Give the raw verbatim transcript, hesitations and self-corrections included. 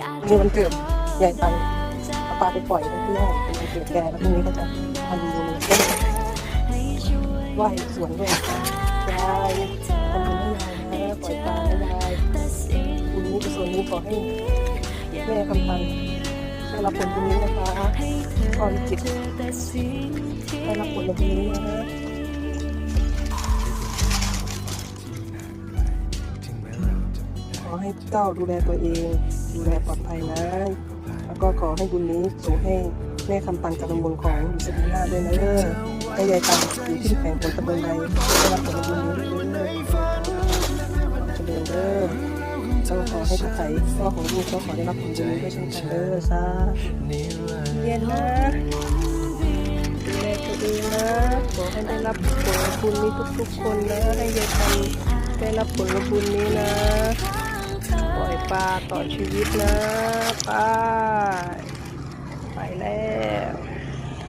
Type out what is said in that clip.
นี่วันเกิดยายตันเอาปลาไปปล่อยเพื่อนๆเป็นวันเกิดแกแล้วพรุ่งนี้ก็จะทำบุญไหว้สวนด้วยยายทำบุญให้ยายนะปล่อยปลาให้ยายบุญนี้กุศลนี้ขอให้แม่คำตันได้รับผลบุญนี้นะคะก้อนจิตได้รับผลบุญนี้นะ ขอให้เจ้าดูแลตัวเอง ดูแลปลอดภัยนะ แล้วก็ขอให้บุญนี้ส่งให้แม่คำปันกับตำบลของอยู่สดีหน้าด้วยนะเด้อให้ยายตันอยู่ที่แขวงผลตำบลใดได้รับผลบุญนี้ด้วยเจริญเด้อเจ้าขอให้ทุกไข่พ่อของลูกก็ขอได้รับผลบุญนี้ด้วยเช่นกันเด้อสาธุเย็นนะดูแลตัวเองนะขอให้ได้รับผลบุญนี้ทุกๆคนนะให้ยายตันได้รับผลบุญนี้นะ ปล่อยปลาต่อชีวิตนะ ไป ไปแล้ว